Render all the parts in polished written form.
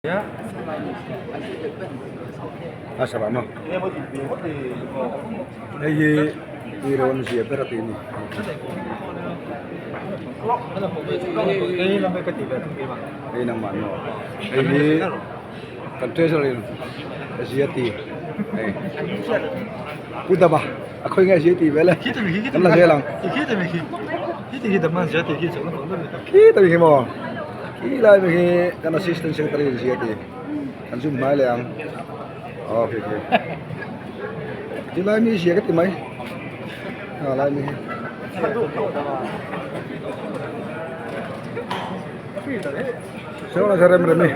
A sarah maw hei hi i rawn zia ber a tih a ni. Hei nangmah maw hei hi kan treasure in a zia ti hei pu dama a khawi nge a zia tih vel e kan la zel ang khitah hi maw. Khi lai mai hi kan assistant secretary in zia ti kan zoom hnai leh ang aw khi khi ti lai mi zia ka ti mai a lai mi hi saw la rem remi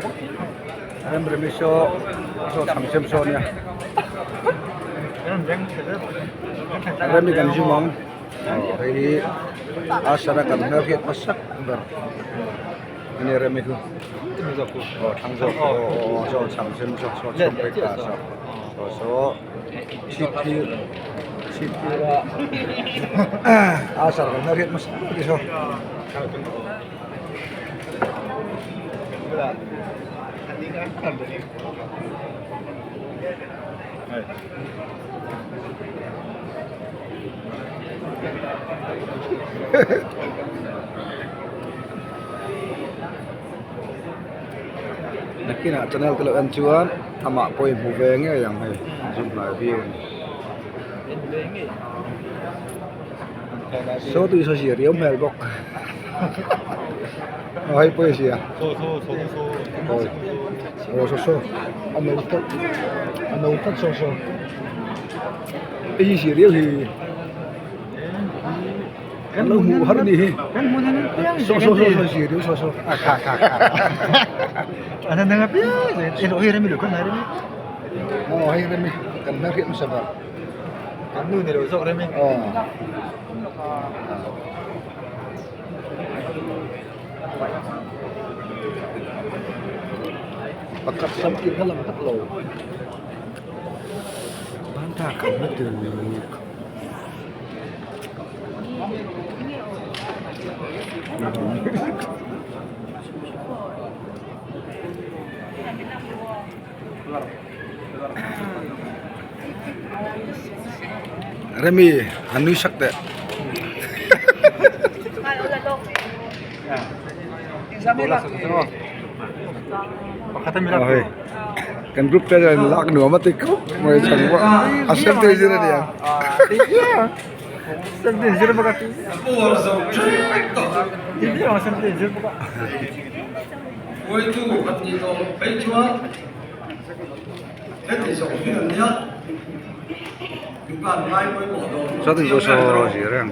rem remi saw saw chhang sem saw nia remi kan zoom ang. Aw hei hi a sana kan hmel hriat hmasak ber a ni rem hi chu aw thlang zawk aw aw saw chhang sen saw saw chhawm phei ta saw saw saw chhip phir chhip phir a a sar kan hmel hriat hmasak ber a ni saw. Nakinah channel te lo en chuan amah pawh i hmu ve ngei ang hei zoom hnai viau a ni saw tui saw zia riau hmel bawk aw hei pawh i zia aw saw saw a no tlat a no tlat saw saw. Hei hi riau hi kan lo hmuh har ni hi saw saw saw saw zir riau saw saw a kha kha kha an nang a piang e lo hei remi lo kan remi aw hei remi kan hmel hriat hmasa ber kan nu ni lo zawk remi aw pakhat sam tir kha lang tak lo. Remi an nui sak teh. Kan group te hian lak nuam a ti khawp mai chhan pawh a sem te zir a nia. Chuan in saw zir reng.